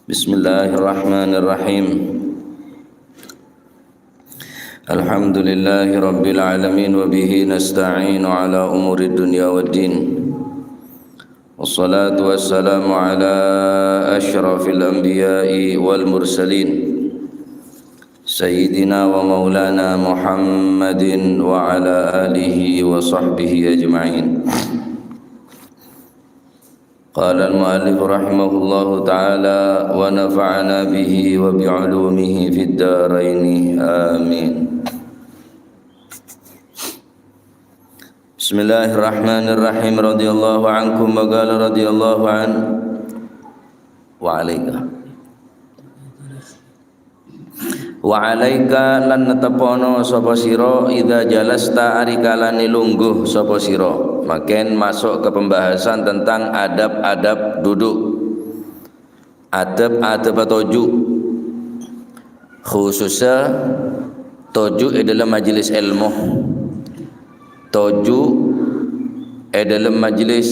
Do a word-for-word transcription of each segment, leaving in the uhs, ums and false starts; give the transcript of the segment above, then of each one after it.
بسم الله الرحمن الرحيم. الحمد لله رب العالمين، وبه نستعين على أمور الدنيا والدين. والصلاة والسلام على أشرف الأنبياء والمرسلين، سيدنا ومولانا محمد وعلى آله وصحبه أجمعين. قال المؤلف رحمه الله تعالى ونفعنا به وبعلومه في الدارين، آمين. بسم الله الرحمن الرحيم. رضي الله عنكم وقال رضي الله عنه. وعليك. Wa alaika lan netteppono sapa sira idza jalasta ari kalane lungguh sapa sira. Makin masuk ke pembahasan tentang adab-adab duduk. Adab-adab toju'. Khususnya toju' e dalam majelis ilmu. Toju' e dalam majelis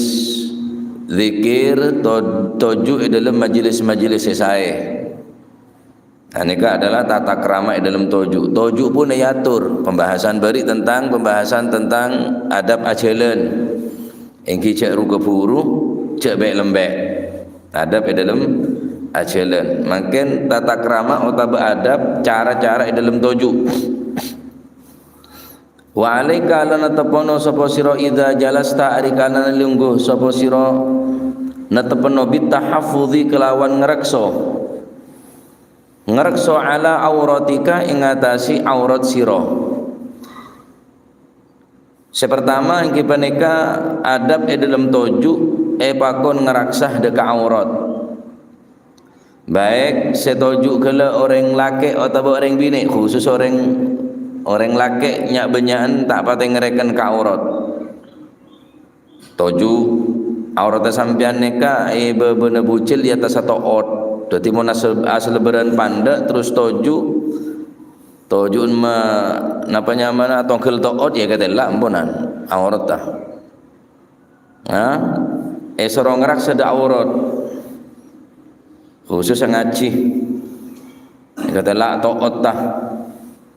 zikir, to-, toju' e dalam majelis-majelis sè saè. Nah, nèka adalah tata krama è dâlem toju'. Toju' pon èator, pembahasan bâri' tentang, pembahasan tentang adab ajhâlân. Èngghi jhâ' ru-kabhuru, jhâ' bè'-lembè'. Adab è dâlem ajhâlân. Mangkèn tata krama otabâ adab, cara-cara è dâlem toju'. Wa alaika lan netteppono sapa sira idza jalasta ari kalana lungguh sapa sira netteppono bit tahaffuzi kelawan ngrekso. Ngrekso ala auratika ing atase aurat sira. Sè pertama inggih panèka adab è dâlem toju' èpakon ngraksa dhâ' ka aurat. Baik sè toju' ghellâ' orèng lakè' otabâ orèng binè', khusus orèng, orèng lakè' nya'-bânnya'an ta' patè ngarèken ka aurat. Toju' auratta sampèyan nèka è bâbâna bujil è attassa to'ot. Dhâddhi mon asel-, asellebârân pandâ' terros toju', toju'en ma-, napa nyamana tongghel to'ot ya katella' emponan auratta. Ha? Èsoro ngraksa dhâ' aurat. Khusus sè ngajhi. Èkatella' to'otta.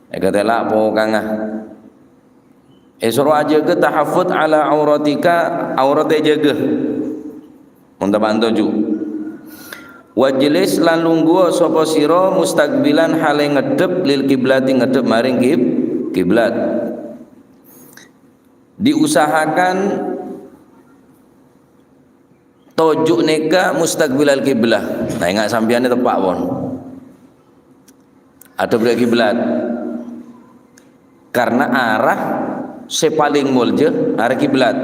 Èkatella' pokangnga. Èsoro ajâgâ tahaffuz ala auratika, aurat èjâgâ. Mon ta' bân toju'. Wajlis lan lungguwa sapa sira mustaqbilan hale ngeddhep lil kiblati ngeddhep maring kib-, kiblat. Diusahakan toju' nèka mustaqbilal kiblah. Nah, enga' sampèyan teppa' pon. Adhep dhâ' kiblat. Karena arah sè palèng molja arah kiblat.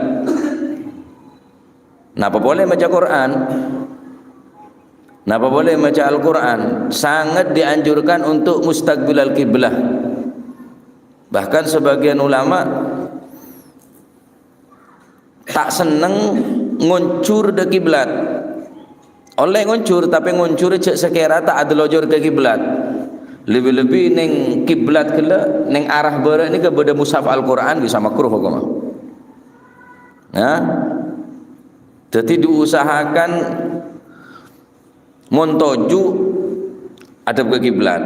Napa polè maca Quran? Napa polè maca Al-Quran? Sangat dianjurkan untuk mustaqbilal kiblah. Bahkan sebagian ulama ta' senneng ngonjhur dhâ' kiblat. Ollè ngonjhur, tapè ngonjhur jhâ' sakèra ta' adâlojor ka kiblat. Lebbi-lebbi neng kiblat ghellâ', neng arah bârâ' nèka bâdâ mushaf Al-Quran, bisa makruh hokomma. Ya. Dhâddhi diusahakan mon toju' adhep ka kiblat.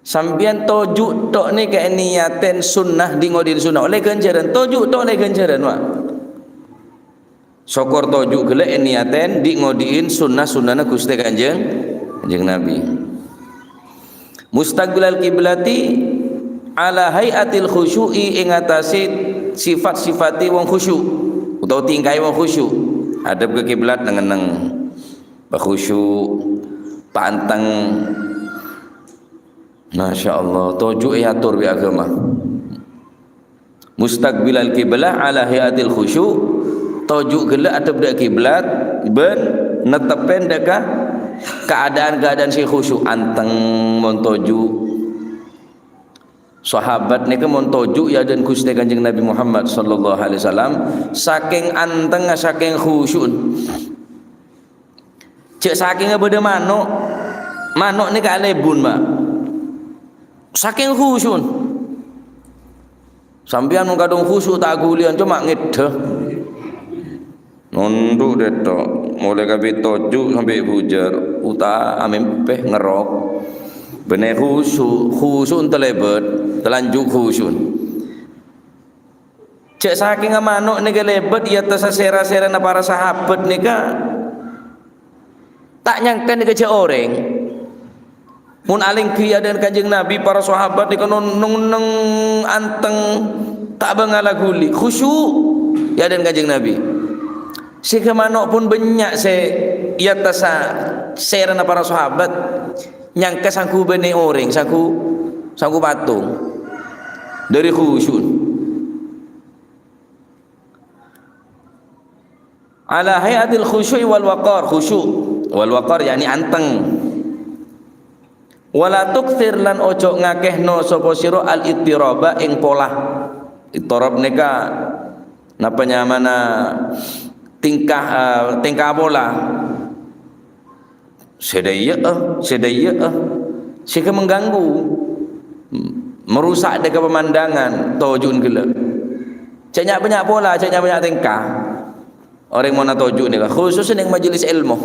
Sampèyan toju' tok nèka èniyatèn sunnah, dhi'-ngodhi'in sunnah, ollè ghânjhârân. Toju' tok ollè ghânjhârân, wa. Sokor toju' ghellâ' èniyatèn dhi'-ngodhi'in sunnah-sunnahna Ghustè Kanjeng, Kanjeng Nabi. Mustaqbilal kiblati ala hai'atil khusyu'i, ing atase sifat-sifate wong khusyu' utawa tingkahe wong khusyu'. Adhep ka kiblat neng-enneng. Pakhusyu', paanteng. Masya Allah, toju' èator bi' agama. Mustaqbilal kiblah ala hai'atil khusyu', toju' ghellâ' adhep dha' kiblat, bân nettepèn dha' ka kaadaan-kaadaan sè khusyu', anteng mon toju'. Sahabat nèka mon toju' ya dhan Ghustè Kanjeng Nabi Muhammad sallallahu alaihi wasallam, saking antengnga, saking khusyu'na. Jhâ' sakèngnga bâdâ mano', mano' nèka alèbun, Pak. Saking khusyu'na. Sampèyan mon kadhung khusyu' ta' ghuliyân, coma ngèdhâ. Nondhu' dhâ' tok. Molaè kabit toju' sampè' bujâr, uta amèmpè ngerrok. Bânnè khusu', khusu' talèbât, talanjhu' khusu'. Jhâ' sakènga mano' nèka lèbât è attassa sèra-sèrana para sahabat nèka, ta' nyangka nèka jhâ' orèng. Mon alèngghi è adâ'na Kanjeng Nabi, para sahabat nèka non-, neng-onneng anteng, ta' bângalla ghuli, khusu' è adâ'na Kanjeng Nabi. Sèngghâ mano' pon bânnya' sè è attassa sèrana para sahabat, nyangka sangghu bânnè orèng, sangghu, sangghu patong. Dâri khusu'. Ala hay'atil khusyu'i wal waqar, khusu' wal waqar, yakni anteng. Wala tuktsir, lan ojo ngakèno sapa sira al-ittiraba ing pola. Ittirab nèka napa nyamana tingkah, eh, tingkah pola. Sè dâ' iyâ, eh, sè dâ' iyâ, eh. Sèngghâ mengganggu. Merusak dâ' ka pemandangan, toju'na ghellâ'. Jhâ' nya'-bânnya' pola, jhâ' nya'-bânnya' tingkah. Orèng mon atoju' nèka, khusus neng majelis ilmu.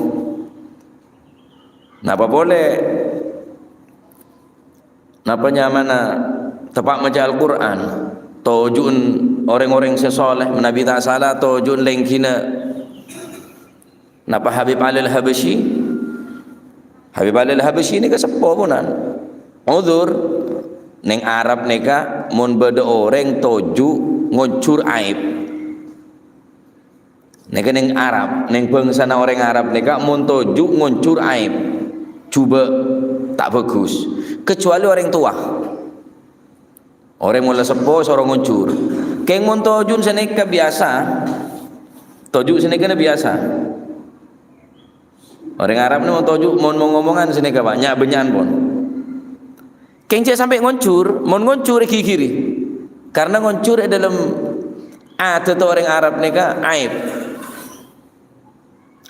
Napa polè? Napa nyamana teppa' maca Al-Qur'an? Toju'na orèng-orèng sè soleh, manabi ta' sala toju'na lèngghina napa Habib Ali Al-Habsyi? Habib Ali Al-Habsyi nèka seppo ponan. Udzur, neng Arab nèka mon bâdâ orèng toju' ngonjhur aib. Nèka neng Arab, neng bângsana orèng Arab nèka mon toju' ngonjhur aib, jhubâ', ta' bhâghus, kecuali orèng towa. Orèng mon la seppo soro ngonjhur. Kèng mon toju'na sanèka biyasa. Toju' sanèka biyasa. Orèng Arab nèka mon toju', mon, mon ngomongan sanèka, Pak, nya'-bânnya'an pon. Kèng jhâ' sampè' ngonjhur, mon ngonjhur èghighiri. Karena ngonjhur è dâlem adat orèng Arab nèka aib.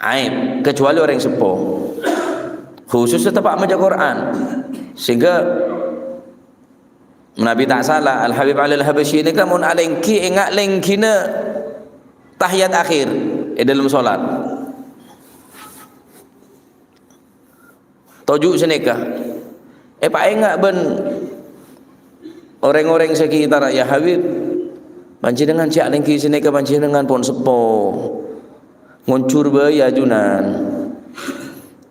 Aib, kecuali orèng seppo. Khusus teppa' maca Qur'an. Sehingga manabi ta' sala, Al-Habib Ali Al-Habsyi nèka mon alèngghi ènga' lèngghina tahiyat akhir è dâlem solat. Toju' sanèka. Èpaènga' bân orèng-orèng sekitar, "Ya Habib, panjhennengan jhâ' lèngghi sanèka, panjhennengan pon seppo. Ngonjhur bhâi ajunan.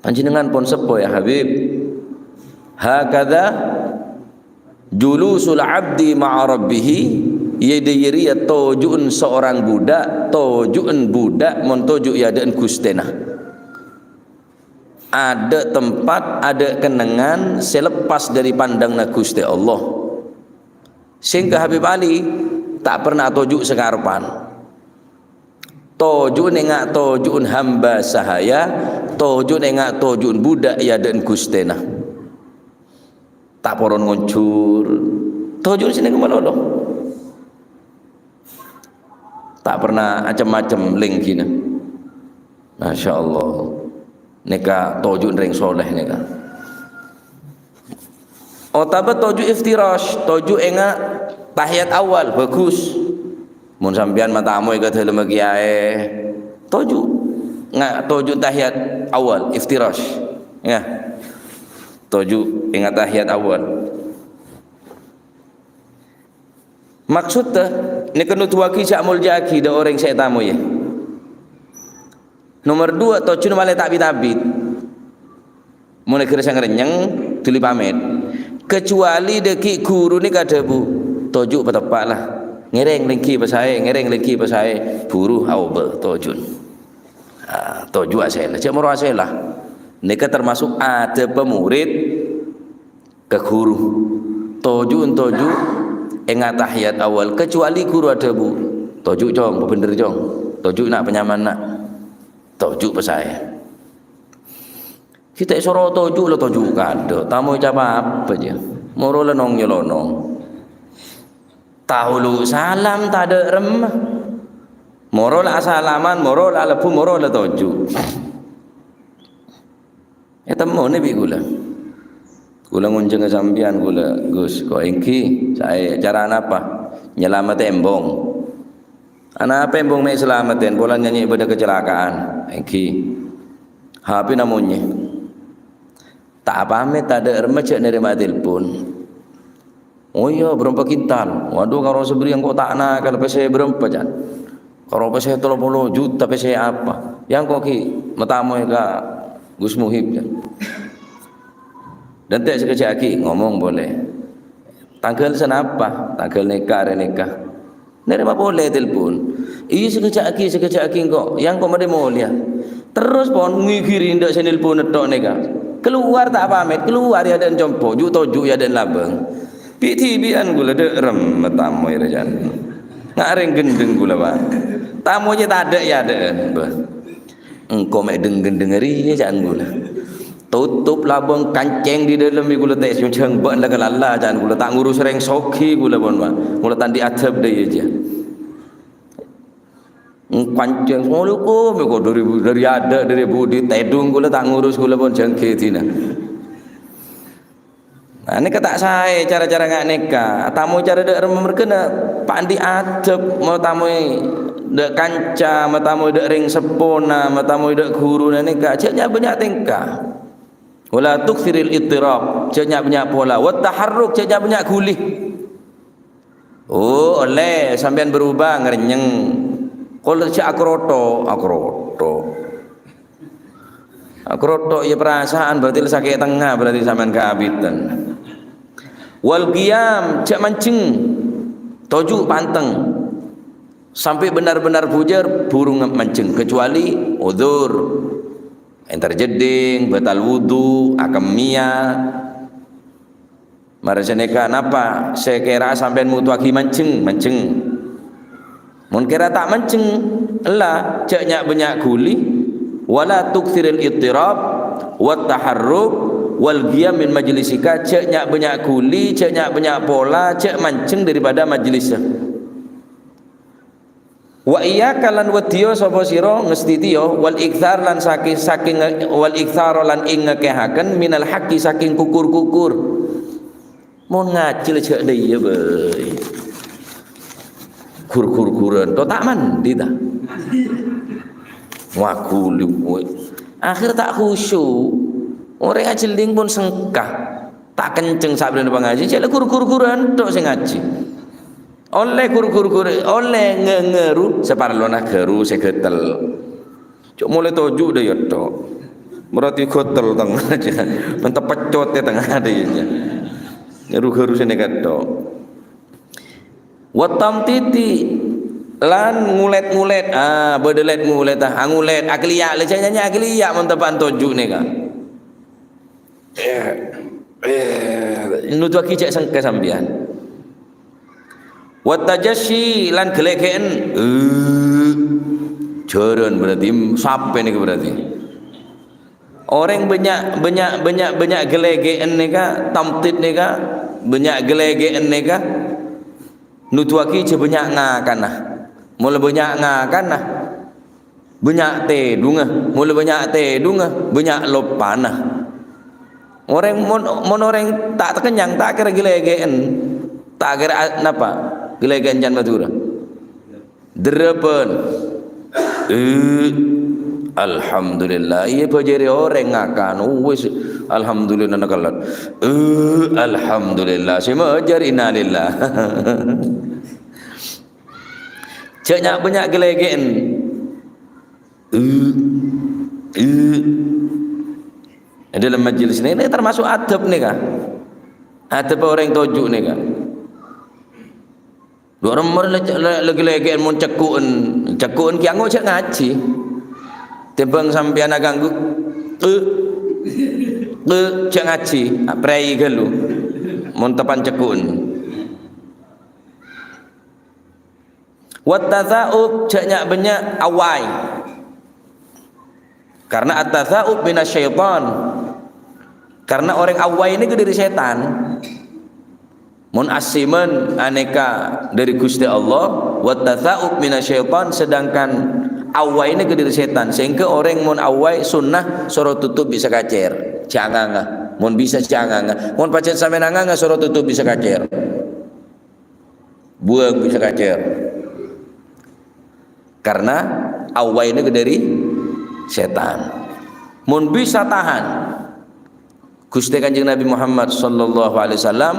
Panjhennengan pon seppo, ya Habib." Hakadha julusul abdi ma'a rabbih, yadâ iyâ rèya toju'na seorang budak, toju'na budak mon toju' è adâ'na Ghustèna. Adâ' tempat, adâ' kennengngan sè leppas dâri pandhângnga Ghustè Allah. Sehingga Habib Ali ta' perna toju' sakarebbhân. Toju'na ènga' toju'na hamba sahaya, toju'na ènga' toju'na budak è adâ'na Ghustèna. Ta' poron ngonjhur. Toju'na sanèka malolo. Ta' perna cem-macem lèngghina. Masya Allah. Nèka toju'na rèng soleh nèka. Otabâ toju' iftirash, toju' ènga' tahiyat awal, bhâghus. Mon sampèyan matamoy ka dâlemma kèyaè, toju'. Nga-, toju' tahiyat awal, iftirash. Ya. Toju' ènga' tahiyat awal. Maksudda, nèka noduwâghi jhâ' amoljâ'âghi dâ' orèng sè ètamoyè. Nomer duwâ', tojuna malè ta' bit-abit. Mon è ghârâ sè ngarènyèng, dhuli pamèt. Kecuali dâgghi' ghuru nèka adhâbu, "Toju' pateppa', la. Ngèrèng lèngghi pasaè, ngèrèng lèngghi pasaè." Buru aobâ toju'na. Ah, toju' asèla, jhâ' moro asèla. Nèka termasuk adâbbhâ murid ka ghuru. Toju'na toju' ènga' tahiyat awal, kecuali ghuru adhâbu, "Toju', Cong, pabhendher, Cong. Toju' na' panyaman, na'. Toju' pasaè." Kita èsoro toju' la toju' kaadâ', tamoy capa apa jâ. Moro la nong-nyolonong. Tahulu salam tadâ' remma. Moro la asalaman, moro la alebbhu, moro la toju'. Ètemmonè bi' kaulâ. Kaulâ ngonjhângnga sampèyan, kaulâ, "Gus, ko' èngghi, saè cara napa? Nyalamettè embong." "Anapa embong mè' èsalamettè, polana nyè' bâdâ kacelakaan?" "Èngghi." H P-na monyè. Ta' apamèt, tadhâ' remma jhâ' narèma telpon. "Oh iyâ, bârâmpa kintal?" "Waduh, karo sabâriyâ engko' ta' nakalè, pèssè bârâmpa, can?" "Karo pèssè tello polo juta, pèssè apa?" "Yâ, engko' ghi' matamoy ka Gus Muhib, can." "Dântè' sakejjhâ' aghi', ngomong polè." "Tangghâl sanapa?" "Tangghâl nèka, arè nèka." Narèma polè telpon. "Iyâ, sakejjhâ' aghi', sakejjhâ' aghi' engko'. Yâ, engko' marè molèya." Terros pon ngèghiri dâ' sè nelpon tok nèka. Kalowar ta' pamèt, kalowar è adâ'na compo', ju'-toju' è adâ'na labâng. Bi'-dhibi'ân ghulâ dâ' remma tamoy rèya. Ngarèng gendeng ghulâ, Pak. Tamoy jhâ' tadhâ' è adâ'na, bâh. "Engko' mè' deng-gendeng rèya," ca'na ghulâ. Totop labâng, kancèng è dâlem, ghulâ tè' jhâng bâ'na la kalala, ca'na ghulâ, "Ta' ngurus rèng soghi ghulâ pon, Pak. Ghulâ ta' andi' adhâb dâ' iyâ, jhâ." Kancèng, "Assalamualaikum," engko' dâri, dâri adâ', dâri budi, tèdung ghulâ, ta' ngurus ghulâ pon, jhâng ghedina. Nah, nèka ta' saè cara-cara nga' nèka. Tamoy cara dâ' remma merghâna pa' andi' adhâb, matamoy dâ' kanca, matamoy dâ' rèng seppona, matamoy dâ' ghuruna nèka. Jhâ' nya'-bânnya' tèngka. "Wala tuktsiril ittirab," jhâ' nya'-bânnya' pola. "Wat taharruk," jhâ' nya'-bânnya' ghuli. Oh, ollè sampèyan berubah, ngarènyèng. Kol jhâ' akrotho', akrotho'. Akrotho' iyâ perasaan, berarti la sakè' tengnga, berarti sampèyan kaabidhân. Wal qiyam, jhâ' manjheng. Toju' panteng. Sampè' bhender-bhender bhujâr, buru nge-, manjheng, kecuali udzur. Entar jeddhing, batal wudu, akemmèya. Marè sanèka napa sè kèra sampèyan motoaghi manjheng, manjheng. Mon kèra ta' manjheng, ella, jhâ' nya'-bânnya' ghuli, wala tuktsiril ittirab, wat taharruk, wal qiyam min majlisika, jhâ' nya'-bânnya' ghuli, jhâ' nya'-bânnya' pola, jhâ' manjheng daripada majlissa. Wa iyyaka lan weddiya sapa sira ngestitiya, wal iktsar lan saki-, saking, wal iktsara lan ngakèhaken minal haqqi saking kukur-kukur. Mon ngajhi la jhâ' dâ' iyâ bhâi. Gur-gur-guran, to ta' mandi ta? Wah, guli kowe. Akhir ta' khusyuk. Orèng ajhelling pon sengka. Ta' kenceng sabellunna pangajhi, jhâ' la gur-gur-guran tok sè ngajhi. Ollè gur-gur-gur, ollè nge-, ngaru, saparlona garu sè ghâtel. Cok molaè toju' dâ' iyâ tok. Berarti ghâtel tengnga jhâ. Menta peccot è tengnga dâ' iyâ jhâ. Ngaru-garu sè nèka tok. Wat tamtiti lan ngulèt-ngulèt. Ah, bâdâ lèt-ngulèt, ah, angulèt, aghâliyâ', lè jhâ' nyanyi aghâliyâ' mon teppa'an toju' nèka. Eh, eh, nuduwaghi jhâ' sengka sampèyan. Wat tajasyi lan ghâlèghè'en. Eh, jhârân berarti, sampè nèka berarti. Orèng bânnya', bânnya', bânnya', bânnya' ghâlèghè'en nèka, tamtit nèka, bânnya' ghâlèghè'en nèka, nuduwaghi jhâ' bânnya' ngakanna. Mola bânnya' ngakanna, bânnya' tèdungnga. Mola bânnya' tèdungnga, bânnya' loppana. Orèng mon, mon orèng ta' takennyang, ta' kèra ghâlèghè'en. Ta' kèra a-, napa? Ghâlèghè'en can Madhurâ. Dherrâbân. Eh, alhamdulillah. Iyâ, bhâjâri orèng ngakan. Wis, alhamdulillah nakallat. Eh, alhamdulillah. Sè majâr innalillah. Jhâ' nya'-bânnya' ghâlèghè'en. Eh, eh. È dâlem majelis nè, nè termasuk adab nèka. Adab orèng toju' nèka. Dhu remma la, la, la ghâlèghè'en mon cekku'en. Cekku'en ghi' anggo jhâ' ngajhi. Tèmbhâng sampèyan aghânggu. Eh. Eh, jhâ' ngajhi. Aprèi ghâllu. Mon teppa'an cekku'en. Wat tatsa'ub, jhâ' nya'-bânnya' awai. Karena at-tatsa'ub minasyaitan. Karena orèng awai nèka dâri sètan. Mon asèman anèka dâri Ghustè Allah, wat tatsa'ub minasyaitan, sedangkan awai nèka dâri sètan. Sehingga orèng mon awai sunnah soro tutup bi' sakacèr. Jhâ' nganga. Mon bisa jhâ' nganga. Mon pajhât sampèyan nganga soro tutup bi' sakacèr. Buwâng bi' sakacèr. Karena awai nèka dâri sètan. Mon bisa tahan, Ghustè Kanjeng Nabi Muhammad sallallahu alaihi wasallam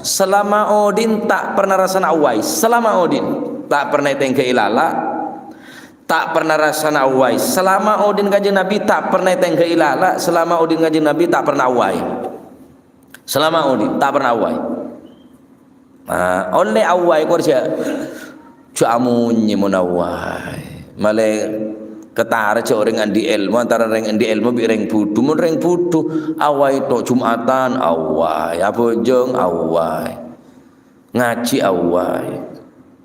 salama odhi'en ta' pernah rassana awway, salama odhi'en. Ta' pernah ètèngghâ'i lala', ta' pernah rassana awway. Salama odhi'en Kanjeng Nabi ta' pernah ètèngghâ'i lala', salama odhi'en Kanjeng Nabi ta' pernah awway. Salama odhi'en ta' pernah awway. Nah, ollè awway kor jhâ', jhâ' amonyè mon awway. Malè ketara jhâ' orèng andi' èlmo, antara orèng andi' èlmo bi' orèng budhu. Mon orèng budhu, awway to' Jum'atan, awway. Abhâjâng, awway. Ngajhi, awway.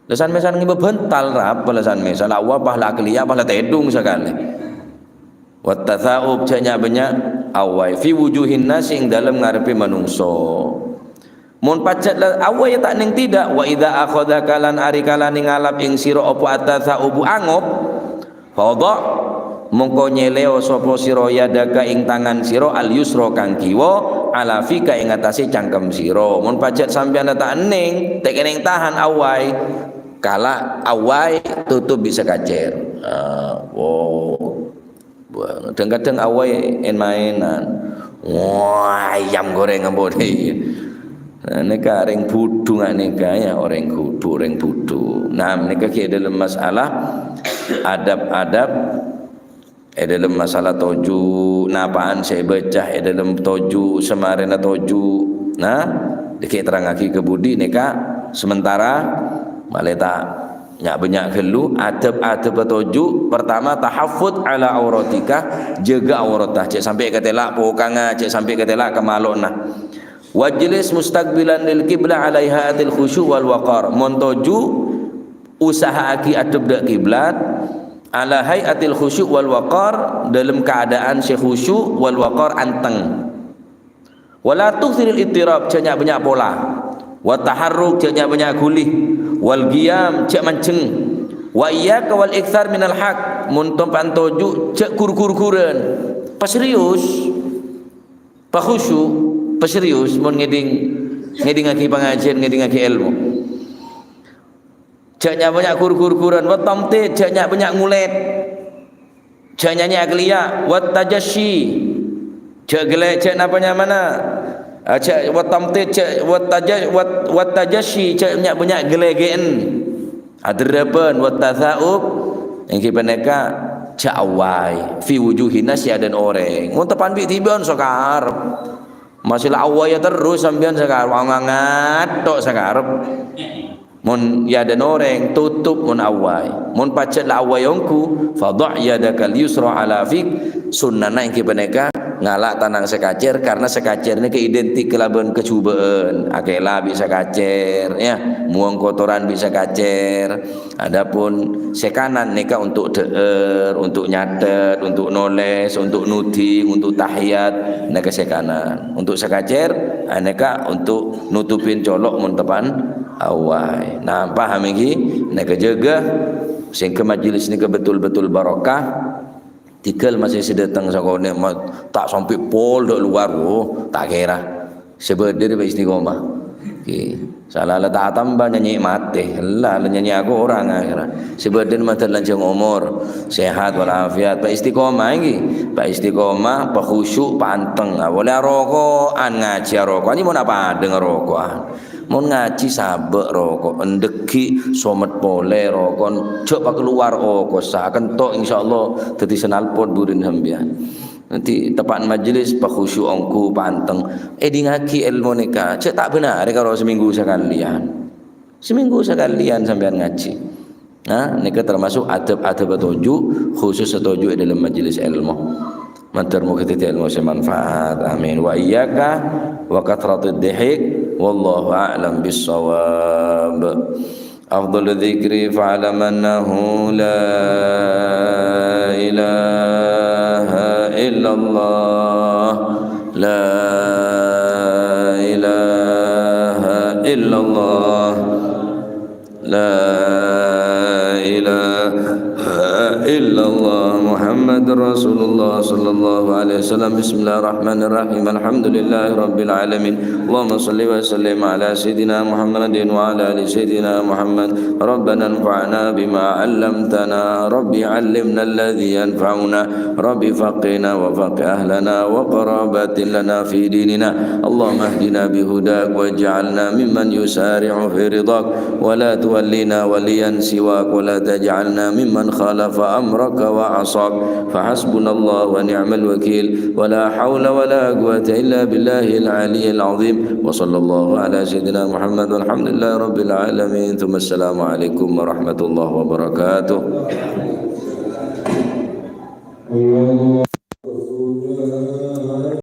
Lè san-mèsan ngibâ bhântal, rapa lè san-mèsan. La awway, pas la akliya, pas la tèdung sakalè. Wat tatsa'ub, jhâ' nya'-bânnya' awway. Fi wujuhin nas, ing dâlem ngarepè manungso. Mon pajhât la awway, ya ta' nèng tidak. Wa idza akhadzaka, lan ari kalana ngalap ing sira apa at-tatsa'ubu angop, fadha', mongko nyèlèo sapa sira yadaka ing tangan sira al-yusra kang kiwa, ala fika ing atase cangkem sira. Mon pajhât sampèyan la ta' nèng, ta' kènèng tahan awway, kala' awway, tutup bi' sakacèr. Ah, wo. Wah, kadhâng-kadhâng awway en-maenan. Wah, ayam goreng ampon. Nah, nèka rèng budhu nga' nèka, ya, orèng budhu, orèng budhu. Nah, nèka ghi' è dâlem masalah adab-adab, è dâlem masalah toju', napa'an sè èbâca è dâlem toju', samarèna toju'. Nah, dhâggi' terrangaghi ka budi nèka sementara malè ta' Nya'-bânnya' ghâllu, adab-adab toju', pertama, tahaffudz ala auratika, jâgâ auratta, jhâ' sampè' katèla' pokana, jhâ' sampè' katèla' kamalo'na. Wajlis mustaqbilan lil qiblah ala hai'atil khusyu' wal waqar. Mon toju', usaha'aghi adhep dâ' kiblat, ala hai'atil khusyu' wal waqar, dâlem kaadaan sè khusyu' wal waqar, anteng. Wala tuktsiril ittirab, jhâ' nya'-bânnya' pola. Wa taharruk, jhâ' nya'-bânnya' ghuli. Wal qiyam, jhâ' manjheng. Wa iyyaka wal iktsar minal hak, mon tompa'an toju', jhâ' ghur-ghur-ghuran. Paserius, pakhusyu', paserius mon ngèdhing, ngèdhingaghi pangajiyân, ngèdhingaghi èlmo. Jhâ' nya'-bânnya' ghur-ghur-ghuran, wa tamtid, jhâ' nya'-bânnya' ngolèt. Jhâ' nya'-nyanyi akliya, wa tajasyi. Jhâ' ghellè', jhâ' napa nyamana. Ah, jhâ' wa tamtid, jhâ' wa taja-, wa, wa tajasyi, jhâ' nya'-bânnya' ghellèghè'en. Adherrâbhân, wa tatsa'ub, èngghi panèka jhâ' awway. Fi wujuhin nas, è adâ'na orèng. Mon teppa'an bi' dhibi'ân sakarep. Masih la awway terros sampèyan sakarep, ngangato' sakarep. Mon è adâ'na orèng, tutup mon awway. Mon pajhât la awway ongghu, fadha' yadakal yusra ala fik, sunnana èngghi panèka ngala' tanang sakacèr, karena sakacèr nèka identik kalabân kajhubâ'ân. Akèla bi' sakacèr, ya, mowang kotoran bi' sakacèr. Adapun sè kanan nèka untuk dhâ'âr, untuk nyathet, untuk nolès, untuk nuding, untuk tahiyat, nèka sè kanan. Untuk sakacèr, ah, nèka untuk nutupin colo' mon teppa'an awway. Nah, paham èngghi? Nèka jâgâ sehingga majelis nèka betul-betul barokah. Tèghâl masih sè dâteng sakonè' ma-, ta' sampè' pol dâ' lowar, wo, ta' kèra. Sè bâdâ rè bâ' istiqomah. Oke. Sala la ta' atamba nyanyi matè. La, la nyanyi akorang akhirnya. Sè bâdâ mator lanjhâng omor, sehat walafiat, bâ' istiqomah èngghi. Bâ' istiqomah, bâ' khusyuk, bâ' anteng. Ah, polè aroko'an ngajhi aroko'an, mon apa adheng aroko'an. Mon ngajhi sabâ' roko', endheggi' somet polè roko'en, jhâ' pakalowar okossa, kento' insyaallah dhâddhi sanalpot burin sampèyan. Nanti teppa'an majelis, pakhusyuk ongghu, panteng. Èdingngaghi èlmo nèka, jhâ' ta' bânarè karo samènggu sakalèyan. Samènggu sakalèyan sampèyan ngajhi. Nah, nèka termasuk adab-adab satoju', khusus satoju' è dâlem majelis èlmo. Mator moghâ dhâddhi èlmo sè manfaat. Amin. Wa iyyaka wa kathratid dhihik. Wallahu a'lam bissawab. Afdhalu dzikri fa'lam annahu la ilaha illallah. La ilaha illallah. La ilaha إلا الله محمد رسول الله صلى الله عليه وسلم. بسم الله الرحمن الرحيم. الحمد لله رب العالمين. اللهم صل وسلم على سيدنا محمد وعلى آل سيدنا محمد. ربنا انفعنا بما علمتنا. رب علمنا الذي ينفعنا. رب فقهنا وفقه أهلنا وقرابات لنا في ديننا. اللهم اهدنا بهداك واجعلنا ممن يسارع في رضاك. ولا تولنا وليا سواك ولا تجعلنا ممن خالف أمرك وعصاك. فحسبنا الله ونعم الوكيل. ولا حول ولا قوة إلا بالله العلي العظيم. وصلى الله على سيدنا محمد والحمد لله رب العالمين. ثم السلام عليكم ورحمة الله وبركاته.